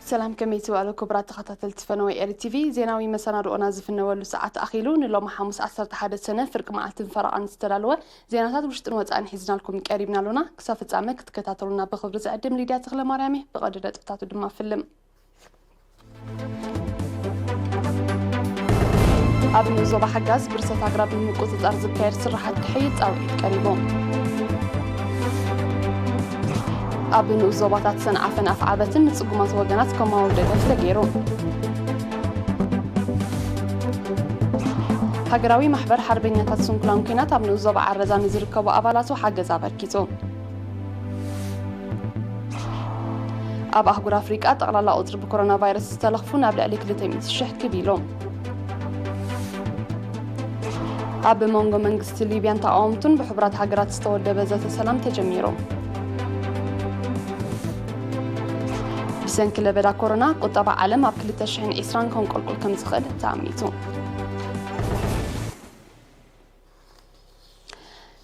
ሰላም፣ ከመይ ትውዕሉ ክቡራት ተኸታተልቲ ፈነወ ኤሪ ቲቪ? ዜናዊ መሰናድኦና ዝፍነወሉ ሰዓት ኣኺሉ። ንሎሚ ሓሙስ ዓሰርተ ሓደ ሰነ ፍርቂ መዓልትን ፈረቓን ዝተዳለወ ዜናታት ውሽጥን ወጻእን ሒዝናልኩም ቀሪብና ኣሎና። ክሳብ ፍጻመ ክትከታተሉና ብኽብሪ ዝዕድም ሊድያ ተኽለ ማርያም እየ። ብቐንዱ ነጥብታቱ ድማ ፍልም። ኣብ ንኡስ ዞባ ሓጋዝ ብርሰት ኣግራብ ንምቁጽጻር ዝካየድ ስራሓት ክሕይል ጻውዒት ቀሪቡ። ኣብ ንኡስ ዞባታት ሰንዓፈን ኣፍዓበትን ንጽጉማት ወገናት ከማዊ ደገፍ ተገይሩ። ሃገራዊ ማሕበር ሓርበኛታት ስንኩላን ኲናት ኣብ ንኡስ ዞባ ዓረዛ ንዝርከቡ ኣባላቱ ሓገዝ ኣበርኪቱ። ኣብ ኣህጉር ኣፍሪቃ ጠቕላላ ቁጽሪ ብኮሮና ቫይረስ ዝተለኽፉ ናብ ልዕሊ ክልተ ሚእቲ ሽሕ ክብ ኢሉ። ኣብ መንጎ መንግስቲ ሊብያን ተቓወምቱን ብሕቡራት ሃገራት ዝተወደበ ዘተ ሰላም ተጀሚሩ። ብሰንኪ ለበዳ ኮሮና ቁጠባ ዓለም ኣብ ክልተ ሽሕን ዕስራን ከንቆልቁል ከም ዝኽእል ተኣሚቱ።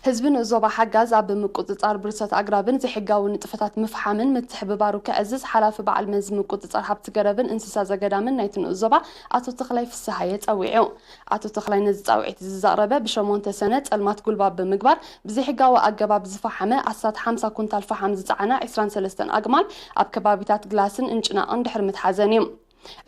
ህዝቢ ንኡስ ዞባ ሓጋዝ ኣብ ምቁጽጻር ብርሰት ኣግራብን ዘይሕጋዊ ንጥፈታት ምፍሓምን ምትሕብባሩ ከዕዝዝ ሓላፊ በዓል መዚ ምቁጽጻር ሃብቲ ገረብን እንስሳ ዘገዳምን ናይቲ ንኡስ ዞባ ኣቶ ተኽላይ ፍስሃየ ጸዊዑ። ኣቶ ተኽላይ ነዚ ጻውዒት እዚ ዘቕረበ ብሸሞንተ ሰነ ጸልማት ጉልባብ ብምግባር ብዘይሕጋዊ ኣገባብ ዝፈሓመ ኣስታት ሓምሳ ኩንታል ፈሓም ዝጸዓና ዕስራን ሰለስተን ኣግማል ኣብ ከባቢታት ግላስን እንጭናቕን ድሕሪ ምትሓዘን እዩ።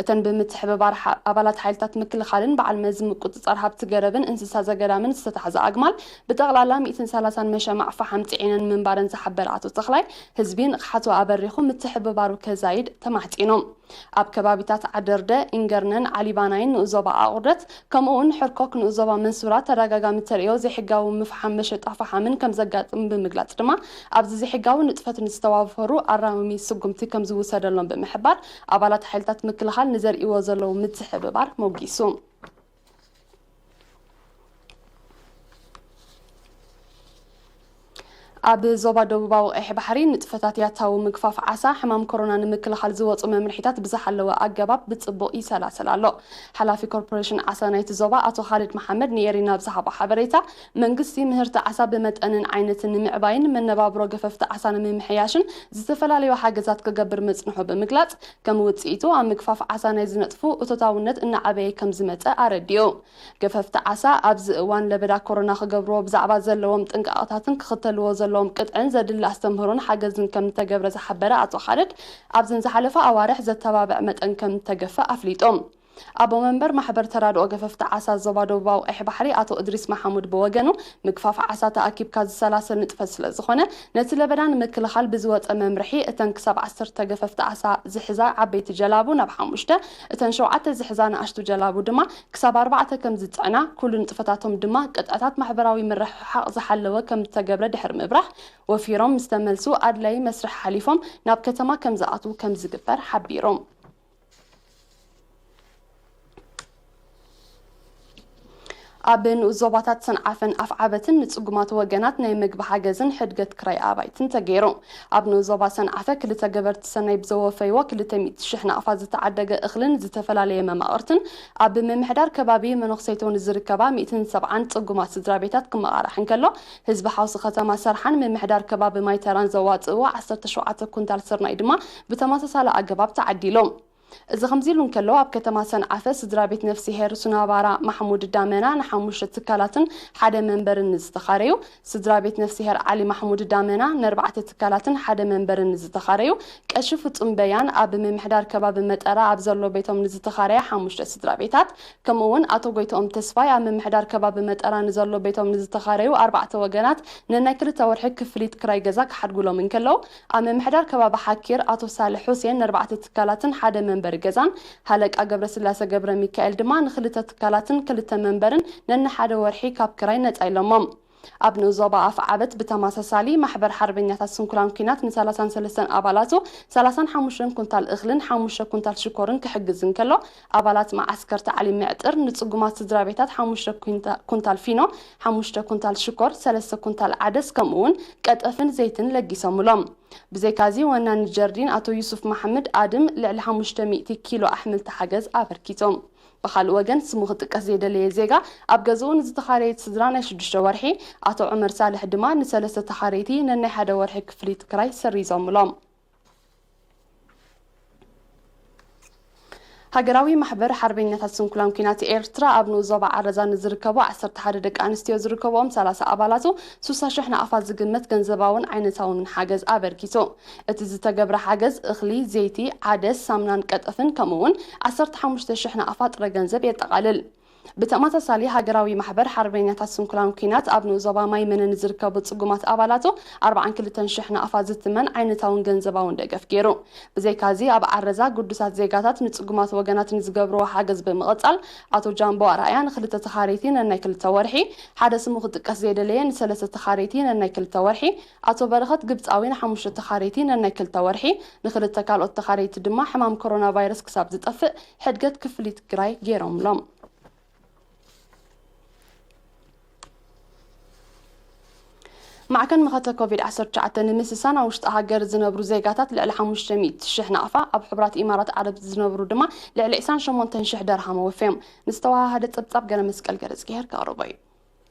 እተን ብምትሕብባር ሓ-፣ ኣባላት ሓይልታት ምክልኻልን በዓል መዚ ምቁጽጻር ሃብቲ ገረብን እንስሳ ዘገዳምን ዝተታሕዛ ኣግማል ብጠቕላላ ሚእትን ሰላሳን መሸማዕ ፈሓም ጽዒነን ምንባረን ዝሓበረ ኣቶ ተኽላይ፣ ህዝቢ ንቕሓቱ ኣበሪኹ ምትሕብባሩ ከዛይድ ተማሕጺኑ። ኣብ ከባቢታት ዓደርደ፣ ኢንገርነን ዓሊባናይን ንኡስ ዞባ ኣቑርደት፣ ከምኡ እውን ሕርኮክ ንኡስ ዞባ መንሱራ ተደጋጋሚ ተርእዮ ዘይሕጋዊ ምፍሓም መሸጣ ፈሓምን ከም ዘጋጥም ብምግላጽ ድማ፣ ኣብዚ ዘይሕጋዊ ንጥፈት ንዝተዋፈሩ ኣራሚ ስጉምቲ ከም ዝውሰደሎም ብምሕባር፣ ኣባላት ሓይልታት ምክልኻል ንዘርእይዎ ዘለዉ ምትሕብባር ሞጊሱ። ኣብ ዞባ ደቡባዊ ቀይሕ ባሕሪ ንጥፈታት ያታዊ ምግፋፍ ዓሳ ሕማም ኮሮና ንምክልኻል ዝወፁ መምርሒታት ብዝሓለወ ኣገባብ ብፅቡቕ ይሰላሰል ኣሎ። ሓላፊ ኮርፖሬሽን ዓሳ ናይቲ ዞባ ኣቶ ኻልድ መሓመድ ንኤሪና ኣብ ዝሃቦ ሓበሬታ፣ መንግስቲ ምህርቲ ዓሳ ብመጠንን ዓይነትን ንምዕባይን መነባብሮ ገፈፍቲ ዓሳ ንምምሕያሽን ዝተፈላለዩ ሓገዛት ክገብር ምፅንሑ ብምግላፅ፣ ከም ውፅኢቱ ኣብ ምግፋፍ ዓሳ ናይ ዝነጥፉ እቶታውነት እናዓበየ ከም ዝመፀ ኣረዲኡ። ገፈፍቲ ዓሳ ኣብዚ እዋን ለበዳ ኮሮና ክገብርዎ ብዛዕባ ዘለዎም ጥንቃቐታትን ክኽተልዎ ዘለዎም ቅጥዕን ዘድሊ ኣስተምህሮን ሓገዝን ከም ዝተገብረ ዝሓበረ ኣቶ ኻልድ፣ ኣብዘን ዝሓለፋ ኣዋርሕ ዘተባብዕ መጠን ከም ዝተገፈ ኣፍሊጡ። ኣቦ መንበር ማሕበር ተራድኦ ገፈፍቲ ዓሳ ዞባ ደቡባዊ ቀይሕ ባሕሪ ኣቶ እድሪስ መሓሙድ ብወገኑ፣ ምግፋፍ ዓሳ ተኣኪብካ ዝሰላሰል ንጥፈት ስለ ዝኾነ፣ ነቲ ለበዳ ንምክልኻል ብዝወፀ መምርሒ፣ እተን ክሳብ ዓሰርተ ገፈፍቲ ዓሳ ዝሕዛ ዓበይቲ ጀላቡ ናብ ሓሙሽተ፣ እተን ሸውዓተ ዝሕዛ ንኣሽቱ ጀላቡ ድማ ክሳብ ኣርባዕተ ከም ዝፅዕና፣ ኩሉ ንጥፈታቶም ድማ ቅጥዕታት ማሕበራዊ ምርሕሓቕ ዝሓለወ ከም ዝተገብረ ድሕሪ ምብራህ፣ ወፊሮም ምስ ተመልሱ ኣድላዪ መስርሕ ሓሊፎም ናብ ከተማ ከም ዝኣትዉ ከም ዝግበር ሓቢሮም። ኣብ ንኡስ ዞባታት ሰንዓፈን ኣፍዓበትን ንጽጉማት ወገናት ናይ ምግቢ ሓገዝን ሕድገት ክራይ ኣባይትን ተገይሩ። ኣብ ንኡስ ዞባ ሰንዓፈ ክልተ ገበርቲ ሰናይ ብዘወፈይዎ ክልተ ሚእቲ ሽሕ ናቕፋ ዝተዓደገ እኽልን ዝተፈላለየ መማቕርትን ኣብ ምምሕዳር ከባቢ መነኽሰይቶ ንዝርከባ ሚእትን ሰብዓን ጽጉማት ስድራ ቤታት ክመቓራሕ እንከሎ፣ ህዝቢ ሓውሲ ከተማ ሰርሓን ምምሕዳር ከባቢ ማይተራን ዘዋጽእዎ ዓሰርተ ሸውዓተ ኩንታል ስርናይ ድማ ብተመሳሳሊ ኣገባብ ተዓዲሉ። እዚ ከምዚ ኢሉ እንከሎ፣ ኣብ ከተማ ሰንዓፈ ስድራ ቤት ነፍስሄር ሱናባራ ማሕሙድ ዳመና ንሓሙሽተ ትካላትን ሓደ መንበርን ንዝተኻረዩ፣ ስድራ ቤት ነፍስሄር ዓሊ ማሕሙድ ዳመና ንኣርባዕተ ትካላትን ሓደ መንበርን ንዝተኻረዩ፣ ቀሺ ፍጹም በያን ኣብ ምምሕዳር ከባቢ መጠራ ኣብ ዘሎ ቤቶም ንዝተኻረያ ሓሙሽተ ስድራ ቤታት፣ ከምኡ እውን ኣቶ ጎይትኦም ተስፋይ ኣብ ምምሕዳር ከባቢ መጠራ ንዘሎ ቤቶም ንዝተኻረዩ ኣርባዕተ ወገናት ነናይ ክልተ ወርሒ ክፍሊት ክራይ ገዛ ክሓድጉሎም እንከለዉ፣ ኣብ ምምሕዳር ከባቢ ሓኪር ኣቶ ሳልሕ ሑሴን ንኣርባዕተ ትካላትን ሓደ መንበሪ ገዛን፣ ሃለቃ ገብረስላሴ ገብረ ሚካኤል ድማ ንክልተ ትካላትን ክልተ መንበርን ነንሓደ ወርሒ ካብ ክራይ ነጻ ኢሎሞም። ኣብ ንኡስ ዞባ ኣፍዓበት ብተመሳሳሊ፣ ማሕበር ሓርበኛታት ስንኩላን ኲናት ንሰላሳን ሰለስተን ኣባላቱ ሰላሳን ሓሙሽተን ኩንታል እኽልን ሓሙሽተ ኩንታል ሽኮርን ክሕግዝ እንከሎ፣ ኣባላት መዓስከር ታዕሊም ምዕጥር ንጽጉማት ስድራ ቤታት ሓሙሽተ ኩንታ-፣ ኩንታል ፊኖ፣ ሓሙሽተ ኩንታል ሽኮር፣ ሰለስተ ኩንታል ዓደስ፣ ከምኡ እውን ቀጠፍን ዘይትን ለጊሶምሎም። ብዘይካዚ፣ ወናኒ ጀርዲን ኣቶ ዩሱፍ መሓመድ ኣድም ልዕሊ ሓሙሽተ ሚእቲ ኪሎ ኣሕምልቲ ሓገዝ ኣበርኪቶም። ብኻልእ ወገን፣ ስሙ ክጥቀስ ዘይደለየ ዜጋ፣ ኣብ ገዝኡ ንዝተኻረየት ስድራ ናይ ሽዱሽተ ወርሒ፣ ኣቶ ዑመር ሳልሕ ድማ ንሰለስተ ተኻረይቲ ነናይ ሓደ ወርሒ ክፍሊት ክራይ ሰሪዞምሎም። ሃገራዊ ማሕበር ሓርበኛታት ስንኩላን ኲናት ኤርትራ ኣብ ንኡስ ዞባ ዓረዛ ንዝርከቡ ዓሰርተ ሓደ ደቂ ኣንስትዮ ዝርከብኦም ሰላሳ ኣባላቱ ስሳ ሽሕ ናቕፋ ዝግመት ገንዘባውን ዓይነታውን ሓገዝ ኣበርኪቱ። እቲ ዝተገብረ ሓገዝ እኽሊ፣ ዘይቲ፣ ዓደስ፣ ሳምናን ቀጠፍን ከምኡ እውን ዓሰርተ ሓሙሽተ ሽሕ ናቕፋ ጥረ ገንዘብ የጠቓልል። ብተመሳሳሊ ሃገራዊ ማሕበር ሓርበኛታት ስንኩላን ኲናት ኣብ ንኡስ ዞባ ማይ መነ ንዝርከቡ ጽጉማት ኣባላቱ ኣርባዓን ክልተን ሽሕ ናቕፋ ዝትመን ዓይነታውን ገንዘባውን ደገፍ ገይሩ። ብዘይካዚ ኣብ ዓረዛ ግዱሳት ዜጋታት ንጽጉማት ወገናት ንዝገብርዎ ሓገዝ ብምቕጻል ኣቶ ጃምቦ ኣርኣያ ንክልተ ተኻረይቲ ነናይ ክልተ ወርሒ፣ ሓደ ስሙ ክጥቀስ ዘይደለየ ንሰለስተ ተኻረይቲ ነናይ ክልተ ወርሒ፣ ኣቶ በረኸት ግብጻዊ ንሓሙሽተ ተኻረይቲ ነናይ ክልተ ወርሒ፣ ንክልተ ካልኦት ተኻረይቲ ድማ ሕማም ኮሮና ቫይረስ ክሳብ ዝጠፍእ ሕድገት ክፍሊት ግራይ ገይሮምሎም። ማዕከን መኸተ ኮቪድ ዓሰርተ ትሽዓተ ንምስሳን ኣብ ውሽጢ ሃገር ዝነብሩ ዜጋታት ልዕሊ ሓሙሽተ ሚእቲ ሽሕ ናቕፋ፣ ኣብ ሕቡራት ኢማራት ዓረብ ዝነብሩ ድማ ልዕሊ ዕስራን ሸሞንተን ሽሕ ደርሃም ወፍዮም። ንዝተወሃሃደ ጸብጻብ ገረ መስቀል ገረዝግሄር ከቕርቦ እዩ።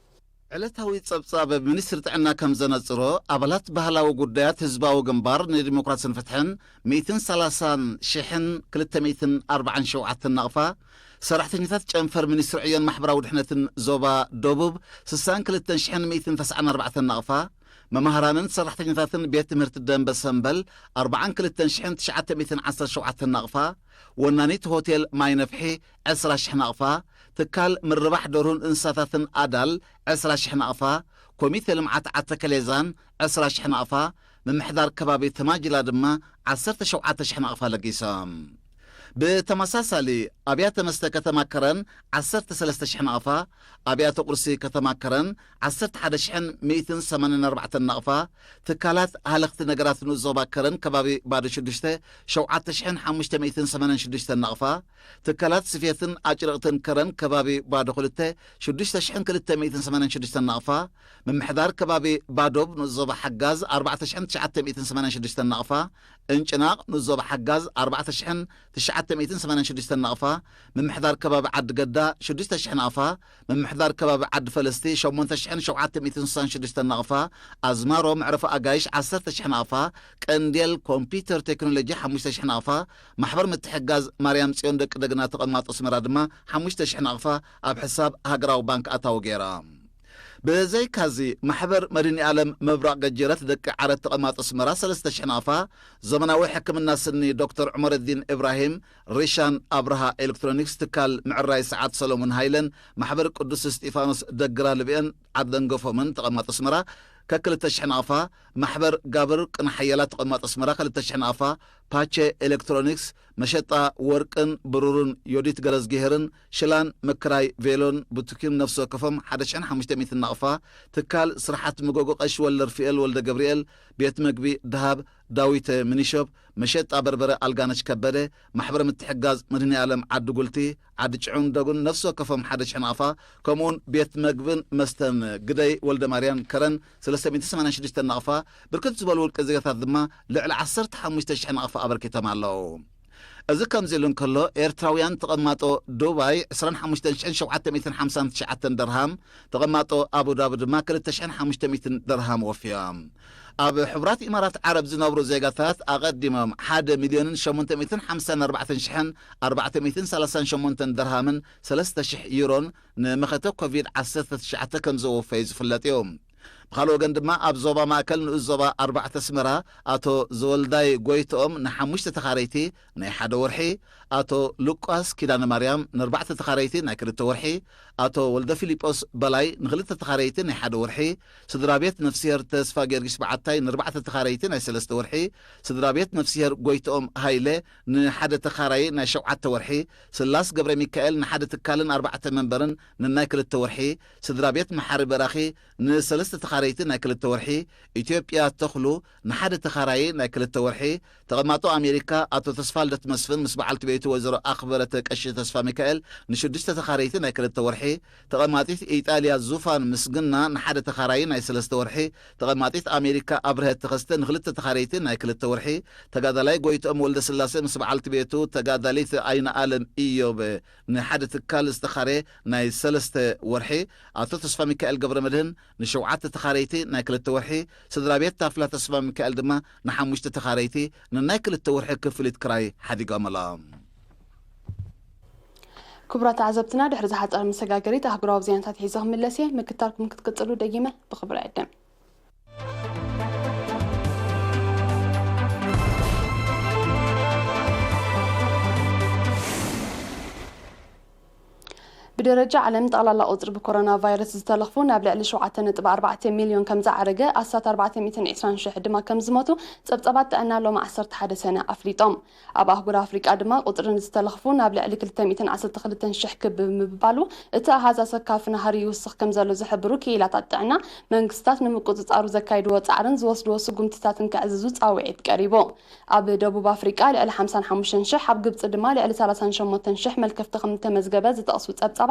ዕለታዊ ጸብጻብ ሚኒስትሪ ጥዕና ከም ዘነጽሮ፣ ኣባላት ባህላዊ ጉዳያት ህዝባዊ ግንባር ንዲሞክራስን ፍትሕን ሚእትን ሰላሳን ሽሕን ክልተ ሚእትን ኣርባዓን ሸውዓተን ናቕፋ፣ ሰራሕተኛታት ጨንፈር ሚኒስትሪ ዕዮን ማሕበራዊ ድሕነትን ዞባ ደቡብ ስሳን ክልተን ሽሕን ሚእትን ተስዓን ኣርባዕተን ናቕፋ፣ መማህራንን ሰራሕተኛታትን ቤት ትምህርቲ ደንበ ሰምበል ኣርባዓን ክልተን ሽሕን ትሽዓተ ሚእትን ዓሰርተ ሸውዓተን ናቕፋ፣ ወናኒት ሆቴል ማይ ነፍሒ ዕስራ ሽሕ ናቕፋ፣ ትካል ምርባሕ ደርሁን እንስሳታትን ኣዳል ዕስራ ሽሕ ናቕፋ፣ ኮሚቴ ልምዓት ዓተከሌዛን ዕስራ ሽሕ ናቕፋ፣ ምምሕዳር ከባቢ ተማጅላ ድማ ዓሰርተ ሸውዓተ ሽሕ ናቕፋ ለጊሶም። ብተመሳሳሊ ኣብያተ መስተ ከተማ ከረን ዓሰርተ ሰለስተ ሽሕ ናቕፋ፣ ኣብያተ ቁርሲ ከተማ ከረን ዓሰርተ ሓደ ሽሕን ሚእትን ሰማንያን ኣርባዕተን ናቕፋ፣ ትካላት ሃለኽቲ ነገራት ንኡስ ዞባ ከረን ከባቢ ባዶ ሽዱሽተ ሸውዓተ ሽሕን ሓሙሽተ ሚእትን ሰማንያን ሽዱሽተን ናቕፋ፣ ትካላት ስፌትን ኣጭርቕትን ከረን ከባቢ ባዶ ክልተ ሽዱሽተ ሽሕን ክልተ ሚእትን ሰማንያን ሽዱሽተን ናቕፋ፣ ምምሕዳር ከባቢ ባዶብ ንኡስ ዞባ ሓጋዝ ኣርባዕተ ሽሕን ትሽዓተ ሚእትን ሰማንያን ሽዱሽተን ናቕፋ፣ እንጭናቕ ንኡስ ዞባ ሓጋዝ ኣርባዕተ ሽሕን ትሽዓተ ሚእትን ሰማንያን ሽዱሽተን ናቕፋ፣ ምምሕዳር ከባቢ ዓዲ ገዳ ሽዱሽተ ሽሕ ናቕፋ፣ ምምሕዳር ከባቢ ዓዲ ፈለስቲ ሸሞንተ ሽሕን ሸውዓተ ሚእትን ስሳን ሽዱሽተን ናቕፋ፣ ኣዝማሮ መዕረፊ ኣጋይሽ ዓሰርተ ሽሕ ናቕፋ፣ ቀንዴል ኮምፒውተር ቴክኖሎጂ ሓሙሽተ ሽሕ ናቕፋ፣ ማሕበር ምትሕጋዝ ማርያም ጽዮን ደቂ ደግና ተቐማጦ ኣስመራ ድማ ሓሙሽተ ሽሕ ናቕፋ ኣብ ሕሳብ ሃገራዊ ባንክ ኣታዊ ገይራ። ብዘይካዚ፣ ማሕበር መድኒ ዓለም ምብራቕ ገጀረት ደቂ ዓረት ተቐማጦ ኣስመራ ሰለስተ ሽሕ ናቕፋ፣ ዘመናዊ ሕክምና ስኒ ዶክተር ዑመረዲን ኢብራሂም፣ ሪሻን ኣብርሃ ኤሌክትሮኒክስ፣ ትካል ምዕራይ ሰዓት ሰሎሞን ሃይለን ማሕበር ቅዱስ እስጢፋኖስ ደግራ ልብኤን ዓደንገፎምን ተቐማጦ ኣስመራ ከክልተ ሽሕ ናቕፋ፣ ማሕበር ጋብር ቅነ ሓያላት ተቐማጦ ኣስመራ ክልተ ሽሕ ናቕፋ፣ ፓቸ ኤሌክትሮኒክስ መሸጣ ወርቅን ብሩርን ዮዲት ገረዝግሄርን ሽላን ምክራይ ቬሎን ቡቲክን ነፍሲ ወከፎም ሓደ ሽሕን ሓሙሽተ ሚእትን ናቕፋ፣ ትካል ስራሓት መጎጎ ቀሺ ወልደርፍኤል ወልደ ገብርኤል፣ ቤት መግቢ ደሃብ ዳዊተ ሚኒሾፕ፣ መሸጣ በርበረ ኣልጋነሽ ከበደ፣ ማሕበር ምትሕጋዝ መድህኒ ዓለም ዓዲ ጉልቲ፣ ዓዲ ጭዑን ደጉን ነፍሲ ወከፎም ሓደ ሽሕ ናቕፋ፣ ከምኡውን ቤት መግብን መስተን ግደይ ወልደ ማርያን ከረን ሰለስተ ሚእቲ ሰማንያን ሽዱሽተ ናቕፋ፣ ብርክት ዝበሉ ውልቀ ዜጋታት ድማ ልዕሊ ዓሰርተ ሓሙሽተ ሽሕ ናቕፋ ኣበርኪቶም ኣለዉ። እዚ ከምዚ ኢሉ እንከሎ፣ ኤርትራውያን ተቐማጦ ዱባይ ዕስራን ሓሙሽተን ሽሕን ሸውዓተ ሚእትን ሓምሳን ትሽዓተን ደርሃም፣ ተቐማጦ ኣቡዳቢ ድማ ክልተ ሽሕን ሓሙሽተ ሚእትን ደርሃም ወፍዮም። ኣብ ሕቡራት ኢማራት ዓረብ ዝነብሩ ዜጋታት ኣቐዲሞም ሓደ ሚልዮንን ሸሞንተ ሚእትን ሓምሳን ኣርባዕተን ሽሕን ኣርባዕተ ሚእትን ሰላሳን ሸሞንተን ደርሃምን ሰለስተ ሽሕ ዩሮን ንመኸተ ኮቪድ ዓሰርተ ትሽዓተ ከም ዘወፈዩ ዝፍለጥ እዩ። ብኻልእ ወገን ድማ ኣብ ዞባ ማእከል ንኡስ ዞባ ኣርባዕተ ኣስመራ ኣቶ ዘወልዳይ ጎይትኦም ንሓሙሽተ ተኻረይቲ ናይ ሓደ ወርሒ፣ ኣቶ ሉቃስ ኪዳነ ማርያም ንኣርባዕተ ተኻረይቲ ናይ ክልተ ወርሒ፣ ኣቶ ወልደ ፊሊጶስ በላይ ንኽልተ ተኻረይቲ ናይ ሓደ ወርሒ፣ ስድራ ቤት ነፍስሄር ተስፋ ጊዮርጊስ በዓታይ ንኣርባዕተ ተኻረይቲ ናይ ሰለስተ ወርሒ፣ ስድራ ቤት ነፍስሄር ጎይትኦም ሃይለ ንሓደ ተኻራዪ ናይ ሸውዓተ ወርሒ፣ ስላስ ገብረ ሚካኤል ንሓደ ትካልን ኣርባዕተ መንበርን ንናይ ክልተ ወርሒ፣ ስድራ ቤት መሓሪ በራኺ ንሰለስተ ተኻረይቲ ናይ ክልተ ወርሒ፣ ኢትዮጵያ ተኽሉ ንሓደ ተኻራዪ ናይ ክልተ ወርሒ፣ ተቐማጦ ኣሜሪካ ኣቶ ተስፋልደት መስፍን ምስ በዓልቲ ቤቱ ወይዘሮ ኣኽበረተ ቀሺ ተስፋ ሚካኤል ንሽዱሽተ ተኻረይቲ ናይ ክልተ ወርሒ፣ ተቐማጢት ኢጣልያ ዙፋን ምስግና ንሓደ ተኻራዪ ናይ ሰለስተ ወርሒ፣ ተቐማጢት ኣሜሪካ ኣብርሀት ተኸስተ ንክልተ ተኻረይቲ ናይ ክልተ ወርሒ፣ ተጋዳላይ ጎይትኦም ወልደ ስላሴ ምስ በዓልቲ ቤቱ ተጋዳሊት ኣይነ ኣለም ኢዮብ ንሓደ ትካል ዝተኻረ ናይ ሰለስተ ወርሒ፣ ኣቶ ተስፋ ሚካኤል ገብረ መድህን ንሸውዓተ ተኻረይቲ ናይ ክልተ ወርሒ፣ ስድራ ቤት ታፍላ ተስፋ ሚካኤል ድማ ንሓሙሽተ ተኻረይቲ ንናይ ክልተ ወርሒ ክፍሊት ክራይ ሓዲጎምሎም። ክቡራት ተዓዘብትና፣ ድሕሪ ዝሓጸረ መሰጋገሪት ኣህጉራዊ ዜናታት ሒዘ ክምለስ እየ። ምክታልኩም ክትቅጽሉ ደጊመ ብኽብሪ እዕድም። ብደረጃ ዓለም፣ ጠቕላላ ቁጽሪ ብኮሮና ቫይረስ ዝተለኽፉ ናብ ልዕሊ ሸውዓተ ነጥቢ ኣርባዕተ ሚልዮን ከም ዝዓረገ፣ ኣስታት ኣርባዕተ ሚእትን ዕስራን ሽሕ ድማ ከም ዝሞቱ ጸብጻባት ጥዕና ሎሚ ዓሰርተ ሓደ ሰነ ኣፍሊጦም። ኣብ ኣህጉር ኣፍሪቃ ድማ ቁጽሪ ዝተለኽፉ ናብ ልዕሊ ክልተ ሚእትን ዓሰርተ ክልተን ሽሕ ክብ ብምባሉ፣ እቲ ኣሃዝ ኣሰካፊ ናህሪ ይውስኽ ከም ዘሎ ዝሕብሩ ክኢላታት ጥዕና፣ መንግስታት ንምቁጽጻሩ ዘካይድዎ ጻዕርን ዝወስድዎ ስጉምትታትን ከዕዝዙ ጻውዒት ቀሪቡ። ኣብ ደቡብ ኣፍሪቃ ልዕሊ ሓምሳን ሓሙሽተን ሽሕ፣ ኣብ ግብጺ ድማ ልዕሊ ሰላሳን ሸሞንተን ሽሕ መልከፍቲ ከም እተመዝገበ ዝጠቕሱ ጸብጻባት፣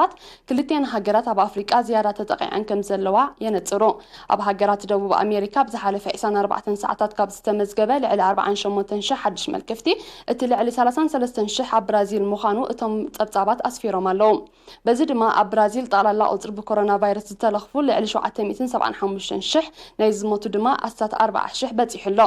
ክልቲኣን ሃገራት ኣብ ኣፍሪቃ ዝያዳ ተጠቒዐን ከም ዘለዋ የነጽሩ። ኣብ ሃገራት ደቡብ ኣሜሪካ፣ ኣብ ዝሓለፈ ዕስራን ኣርባዕተን ሰዓታት ካብ ዝተመዝገበ ልዕሊ ኣርባዓን ሸሞንተን ሽሕ ሓድሽ መልከፍቲ፣ እቲ ልዕሊ ሰላሳን ሰለስተን ሽሕ ኣብ ብራዚል ምዃኑ እቶም ጸብጻባት ኣስፊሮም ኣለዉ። በዚ ድማ ኣብ ብራዚል ጠቕላላ ቁጽሪ ብኮሮና ቫይረስ ዝተለኽፉ ልዕሊ ሸውዓተ ሚእትን ሰብዓን ሓሙሽተን ሽሕ፣ ናይ ዝሞቱ ድማ ኣስታት ኣርባዓ ሽሕ በጺሑ ኣሎ።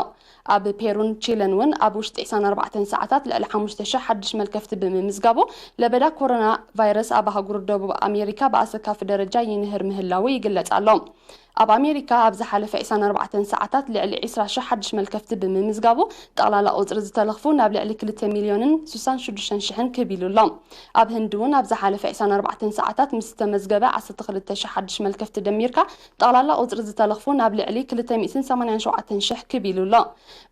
ኣብ ፔሩን ቺለን እውን ኣብ ውሽጢ ዕስራን ኣርባዕተን ሰዓታት ልዕሊ ሓሙሽተ ሽሕ ሓድሽ መልከፍቲ ብምምዝጋቡ፣ ለበዳ ኮሮና ቫይረስ ኣብ ኣህጉር ደቡብ ኣሜሪካ ብኣሰካፊ ደረጃ ይንህር ምህላዉ ይግለጽ ኣሎ። ኣብ ኣሜሪካ ኣብ ዝሓለፈ ዕስራን ኣርባዕተን ሰዓታት ልዕሊ ዕስራ ሽሕ ሓድሽ መልከፍቲ ብምምዝጋቡ፣ ጠቕላላ ቁጽሪ ዝተለኽፉ ናብ ልዕሊ ክልተ ሚልዮንን ስሳን ሽዱሽተን ሽሕን ክብ ኢሉ ኣሎ። ኣብ ህንዲ እውን ኣብ ዝሓለፈ ዕስራን ኣርባዕተን ሰዓታት ምስ ዝተመዝገበ ዓሰርተ ክልተ ሽሕ ሓድሽ መልከፍቲ ደሚርካ፣ ጠቕላላ ቁጽሪ ዝተለኽፉ ናብ ልዕሊ ክልተ ሚእትን ሰማንያን ሸውዓተን ሽሕ ክብ ኢሉ ኣሎ።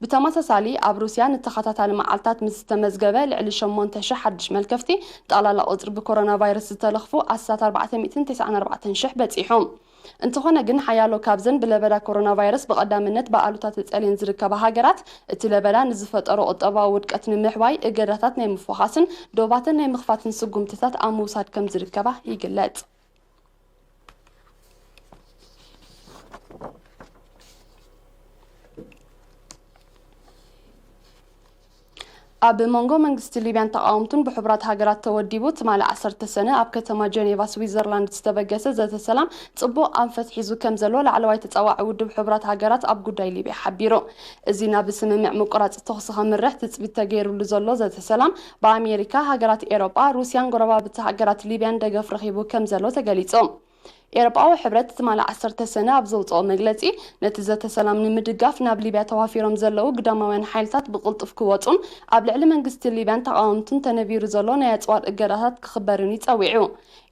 ብተመሳሳሊ፣ ኣብ ሩስያ ንተኸታታሊ መዓልታት ምስ ዝተመዝገበ ልዕሊ ሸሞንተ ሽሕ ሓድሽ መልከፍቲ፣ ጠቕላላ ቁጽሪ ብኮሮና ቫይረስ ዝተለኽፉ ኣስታት ኣርባዕተ ሚእትን ተስዓን ኣርባዕተን ሽሕ በጺሑ። እንተኾነ ግን፣ ሓያሎ ካብዘን ብለበዳ ኮሮና ቫይረስ ብቐዳምነት ብኣሉታ ተጸልየን ዝርከባ ሃገራት፣ እቲ ለበዳ ንዝፈጠሮ ቁጠባዊ ውድቀት ንምሕዋይ እገዳታት ናይ ምፍዃስን ዶባተን ናይ ምኽፋትን ስጉምትታት ኣብ ምውሳድ ከም ዝርከባ ይግለጽ። ኣብ መንጎ መንግስቲ ሊብያን ተቓወምቱን ብሕቡራት ሃገራት ተወዲቡ፣ ትማሊ ዓሰርተ ሰነ ኣብ ከተማ ጀኔቫ ስዊዘርላንድ ዝተበገሰ ዘተ ሰላም ጽቡቕ ኣንፈት ሒዙ ከም ዘሎ ላዕለዋይ ተጻዋዒ ውድብ ሕቡራት ሃገራት ኣብ ጉዳይ ሊብያ ሓቢሩ። እዚ ናብ ስምምዕ ምቁራጽ ተኹሲ ከምርሕ ትጽቢት ተገይሩሉ ዘሎ ዘተ ሰላም፣ ብኣሜሪካ፣ ሃገራት ኤሮጳ፣ ሩስያን ጎረባብቲ ሃገራት ሊብያን ደገፍ ረኺቡ ከም ዘሎ ተገሊጹ። ኤውሮጳዊ ሕብረት ትማሊ ዓሰርተ ሰነ ኣብ ዘውጽኦ መግለጺ፣ ነቲ ዘተ ሰላም ንምድጋፍ ናብ ሊብያ ተዋፊሮም ዘለዉ ግዳማውያን ሓይልታት ብቕልጡፍ ክወጹን ኣብ ልዕሊ መንግስቲ ሊብያን ተቓወምቱን ተነቢሩ ዘሎ ናይ ኣጽዋር እገዳታት ክኽበርን እዩ ጸዊዑ።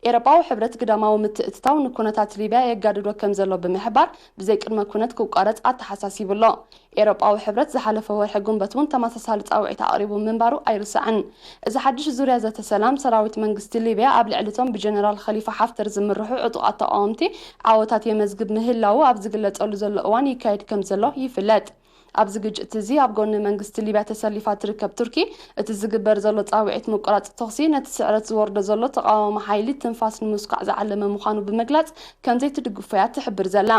ኤውሮጳዊ ሕብረት ግዳማዊ ምትእትታው ንኩነታት ሊብያ የጋድዶ ከም ዘሎ ብምሕባር፣ ብዘይ ቅድመ ኩነት ክቋረጽ ኣተሓሳሲቡ ኣሎ። ኤውሮጳዊ ሕብረት ዝሓለፈ ወርሒ ግንቦት እውን ተመሳሳሊ ጻውዒት ኣቕሪቡ ምንባሩ ኣይርሳዕን። እዚ ሓድሽ ዙርያ ዘተ ሰላም፣ ሰራዊት መንግስቲ ሊብያ ኣብ ልዕሊ እቶም ብጀነራል ኸሊፋ ሓፍተር ዝምርሑ ዕጡቓት ተቓወምቲ ዓወታት የመዝግብ ምህላዉ ኣብ ዝግለጸሉ ዘሎ እዋን ይካየድ ከም ዘሎ ይፍለጥ። ኣብዚ ግጭት እዚ ኣብ ጎኒ መንግስቲ ሊብያ ተሰሊፋ ትርከብ ቱርኪ፣ እቲ ዝግበር ዘሎ ጻውዒት ምቁራጽ ተኹሲ ነቲ ስዕረት ዝወርዶ ዘሎ ተቓዋሚ ሓይሊ ትንፋስ ንምስኳዕ ዝዓለመ ምዃኑ ብምግላጽ፣ ከም ዘይትድግፎ እያ ትሕብር ዘላ።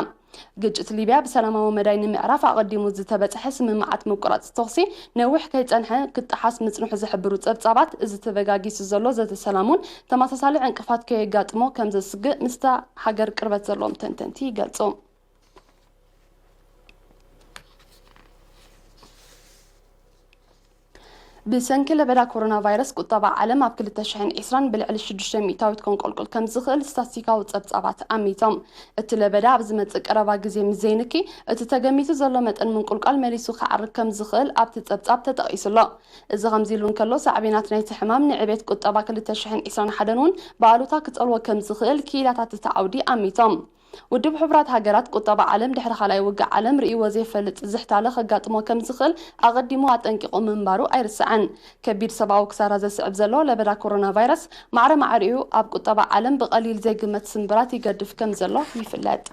ግጭት ሊብያ ብሰላማዊ መዳይ ንምዕራፍ ኣቐዲሙ ዝተበጽሐ ስምምዓት ምቁራጽ ተኹሲ ነዊሕ ከይጸንሐ ክጠሓስ ምጽንሑ ዝሕብሩ ጸብጻባት፣ እዚ ተበጋጊሱ ዘሎ ዘተ ሰላም እውን ተመሳሳሊ ዕንቅፋት ከየጋጥሞ ከም ዘስግእ ምስታ ሃገር ቅርበት ዘለዎም ተንተንቲ ይገልጹ። ብሰንኪ ለበዳ ኮሮና ቫይረስ፣ ቁጠባ ዓለም ኣብ ክልተ ሽሕን ዕስራን ብልዕሊ ሽዱሽተ ሚእታዊት ከንቆልቁል ከም ዝኽእል ስታትስቲካዊ ጸብጻባት ኣሚቶም። እቲ ለበዳ ኣብ ዝመጽእ ቀረባ ግዜ ምስ ዘይንኪ፣ እቲ ተገሚቱ ዘሎ መጠን ምንቁልቋል መሊሱ ክዓርግ ከም ዝኽእል ኣብቲ ጸብጻብ ተጠቒሱ ኣሎ። እዚ ከምዚ ኢሉ እንከሎ፣ ሳዕቤናት ናይቲ ሕማም ንዕቤት ቁጠባ ክልተ ሽሕን ዕስራን ሓደን እውን ብኣሉታ ክጸልዎ ከም ዝኽእል ክኢላታት እቲ ዓውዲ ኣሚቶም። ውድብ ሕቡራት ሃገራት፣ ቁጠባ ዓለም ድሕሪ ካልኣይ ውግእ ዓለም ርእይዎ ዘይፈልጥ ዝሕታለ ከጋጥሞ ከም ዝኽእል ኣቐዲሙ ኣጠንቂቑ ምንባሩ ኣይርሳዕን። ከቢድ ሰብኣዊ ክሳራ ዘስዕብ ዘሎ ለበዳ ኮሮና ቫይረስ፣ ማዕረ ማዕሪኡ ኣብ ቁጠባ ዓለም ብቐሊል ዘይግመት ስምብራት ይገድፍ ከም ዘሎ ይፍለጥ።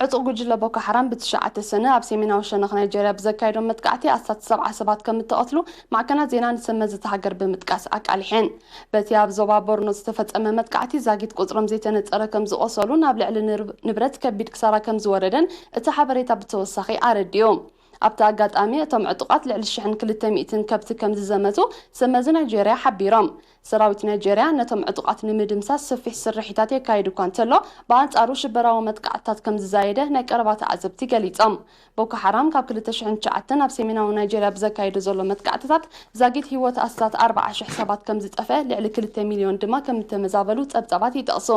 ዕጡቕ ጉጅለ ቦኮ ሓራም ብትሽዓተ ሰነ ኣብ ሰሜናዊ ሸነኽ ናይጀርያ ብዘካየዶም መጥቃዕቲ ኣስታት ሰብዓ ሰባት ከም እተቐትሉ ማዕከናት ዜና ንሰመዚ እታ ሃገር ብምጥቃስ ኣቃሊሐን። በቲ ኣብ ዞባ ቦርኖ ዝተፈጸመ መጥቃዕቲ ዛጊት ቁጽሮም ዘይተነጸረ ከም ዝቖሰሉን ኣብ ልዕሊ ንር-፣ ንብረት ከቢድ ክሳራ ከም ዝወረደን እቲ ሓበሬታ ብተወሳኺ ኣረዲኡ። ኣብቲ ኣጋጣሚ እቶም ዕጡቓት ልዕሊ ሽሕን ክልተ ሚእትን ከብቲ ከም ዝዘመቱ ሰመዚ ናይጄርያ ሓቢሮም። ሰራዊት ናይጄርያ ነቶም ዕጡቓት ንምድምሳስ ሰፊሕ ስርሒታት የካይድ እኳ እንተሎ፣ ብኣንጻሩ ሽበራዊ መጥቃዕትታት ከም ዝዛየደ ናይ ቀረባ ተዓዘብቲ ገሊጾም። ቦኮ ሓራም ካብ ክልተ ሽሕን ትሽዓተን ኣብ ሰሜናዊ ናይጄርያ ብዘካየዶ ዘሎ መጥቃዕትታት ዛጊት ህይወት ኣስታት ኣርባዓ ሽሕ ሰባት ከም ዝጠፍአ፣ ልዕሊ ክልተ ሚልዮን ድማ ከም እተመዛበሉ ጸብጻባት ይጠቕሱ።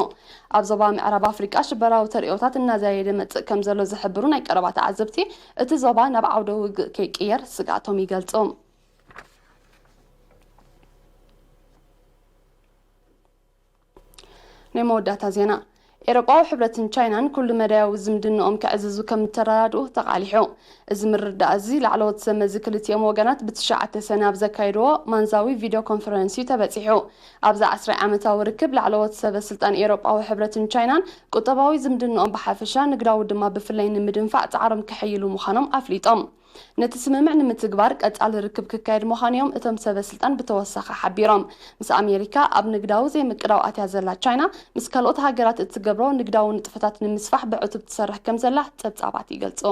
ኣብ ዞባ ምዕራብ ኣፍሪቃ ሽበራዊ ተርእዮታት እናዛየደ መጽእ ከም ዘሎ ዝሕብሩ ናይ ቀረባ ተዓዘብቲ፣ እቲ ዞባ ናብ ዓውደ ውግእ ከይቅየር ስግኣቶም ይገልጹ። ናይ መወዳእታ ዜና። ኤውሮጳዊ ሕብረትን ቻይናን ኩሉ መዳያዊ ዝምድንኦም ከዕዝዙ ከም እተረዳድኡ ተቓሊሑ። እዚ ምርድዳእ እዚ ላዕለዎት ሰመዚ ክልቲኦም ወገናት ብትሽዓተ ሰነ ኣብ ዘካየድዎ ማንዛዊ ቪድዮ ኮንፈረንስ እዩ ተበጺሑ። ኣብዚ ዓስራይ ዓመታዊ ርክብ ላዕለዎት ሰበ ስልጣን ኤውሮጳዊ ሕብረትን ቻይናን ቁጠባዊ ዝምድንኦም ብሓፈሻ ንግዳዊ ድማ ብፍላይ ንምድንፋዕ ጻዕሮም ከሐይሉ ምዃኖም ኣፍሊጦም። ነቲ ስምምዕ ንምትግባር ቀጻሊ ርክብ ክካየድ ምዃኑ እዮም እቶም ሰበ ስልጣን ብተወሳኺ ሓቢሮም። ምስ ኣሜሪካ ኣብ ንግዳዊ ዘይምቅዳው ኣትያ ዘላ ቻይና፣ ምስ ካልኦት ሃገራት እትገብሮ ንግዳዊ ንጥፈታት ንምስፋሕ ብዕቱብ ትሰርሕ ከም ዘላ ጸብጻባት ይገልጹ።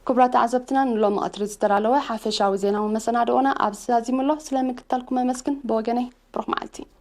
ክቡራት ተዓዘብትና፣ ንሎሚ ቀትሪ ዝተዳለወ ሓፈሻዊ ዜናዊ መሰናድኦና ኣብዚ ዛዚሙ ኣሎ። ስለ ምክትታልኩም ኣመስግን። ብወገነይ ብሩኽ መዓልቲ።